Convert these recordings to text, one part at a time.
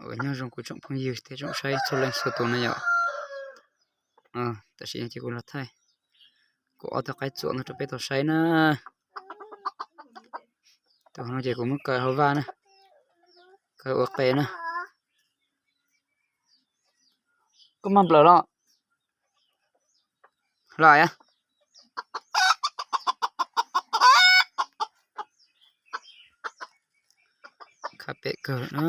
Ua nyob zoo kuv tsoom phooj ywg thiab tsoom saib txhua leej txhua tus na yom. Tam sim no ces kuv los thaij kuv ob tug qaib txuam no rau peb tau saib na. Tus no ces kuv muab kaw hauv vaj na, kaw ua qe na. Koj maj nplawm los? Los a. Khab pem kawg na.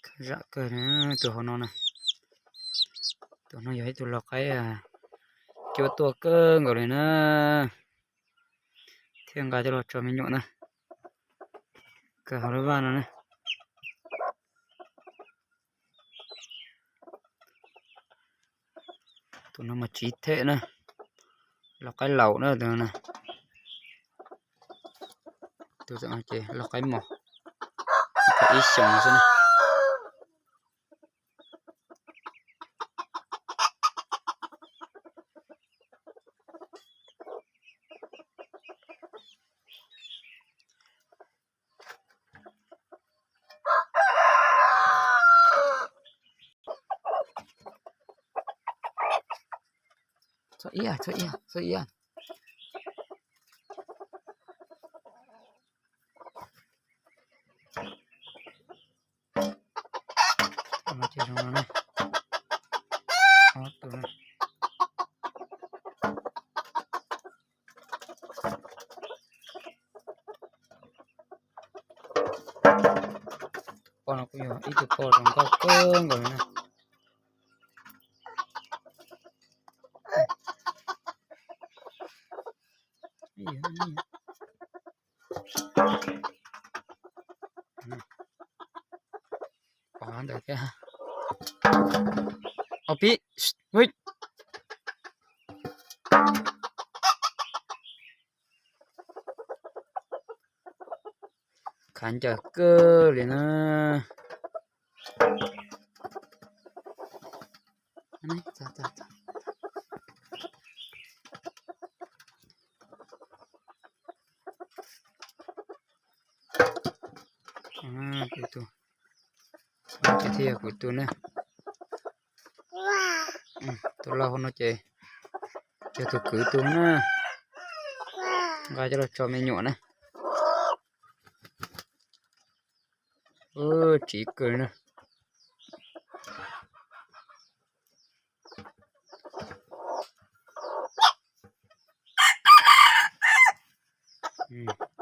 Khab zam kawg na, tus hauv no na. Tus no yog ib tug lau qaib cuab tuaj kawg nkaus li na. Thiaj nqa coj los tso me nyuam na. Kaw hauv lub vaj no na. Tus no mas tsiv them na, lau qaib laus na tus no. Tus no ces lau qaib mos, ib xyoos xwb na. Txhob iab, txhob iab, txhob iab. Tus no ces zoo no na. Ob tug na. Tus poj no kuj yog ib tug poj zoo nkauj kawg nkaus li na. Pov ntawd thiab. Au pib. Khav ncaws kawg li na. Kuv tus, thiaj yog kuv tus na. Tus lau hauv no ces yog tus kwv tus na. Nqa coj los tso me nyuam na. Tsiv kawg na.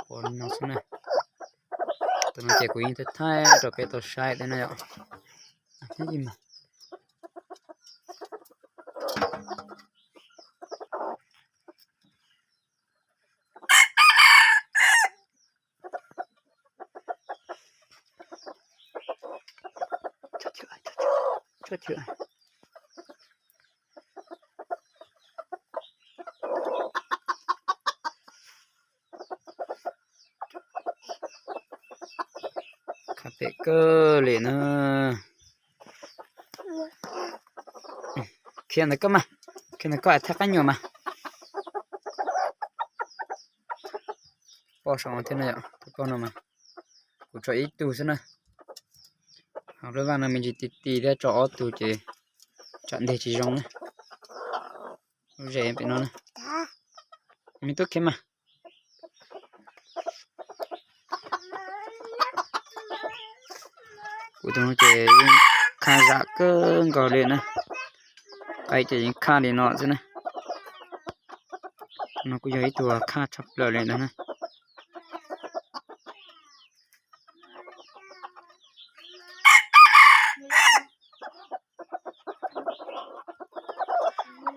Ua li no xwb na. Tus no ces kuv yeej thaij thaij rau peb tau saib thiab na yom. Khav pem kawg li na. Khiav ntawd koj mas, khiav ntawd koj thaj qab nyuam mas. Poj saum no thiab na yom, tus poj no mas kuv tso ib tug xwb na. Hauv lub vaj no me ntsis ti ti thiab, tso ob tug ces tsam nteg tsis zoo na. Lub zes pem no na. Me tub khiav mas. Kuv tus no ces yeej khaj zam kawg nkaus li na. Qaib ces yeej khaj li no xwb na. Tus no kuj yog ib tug khaj tshaj plaws li ntawd na.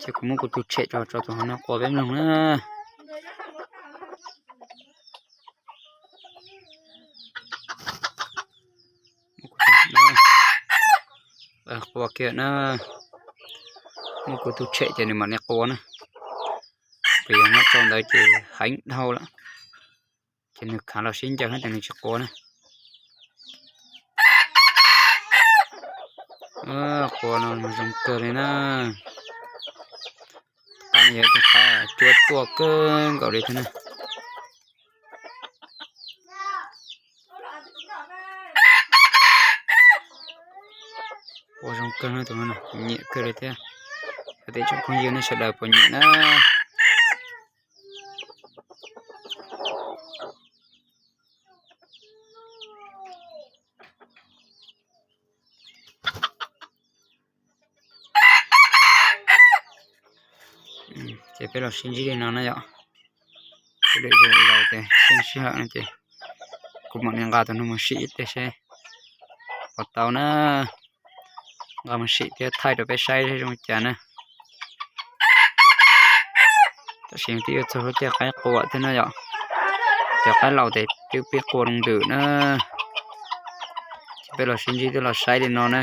Ces kuv muab kuv tus tshem tso, tso tus hauv no qua peb mloog na. Qua kiag na. Muab kuv tus tshem ces nws mam li qua na. Qhov yog muab rau ntawd ces heev dhau lawm, ces nws khav los sib ncaws thiab ces nws tsis quas na. Quas no mas zoo kawg li na. Qaib yog ib tug qaib cuab tuaj kawg nkaus li thiab na. Quas zoo kawg no, tus no nyiam kawg li thiab. Yog tias tsoom phooj ywg nej sawv daws puas nyiam na. Ces peb los sib ntsib li no na yom. Sawv daws laus tes tseem sij hawm no ces kuv mam li nqa tus no mus sim ib teg seb puas tau na. Nqa mus sim thiab thaij rau peb saib zoo cas na. Tam sim twb yuav txog lub caij qaib quas thiab na yom. Cov qaib laus tes twb pib quas loo ntws na. Ces peb los sib ntsib twb los saib li no na.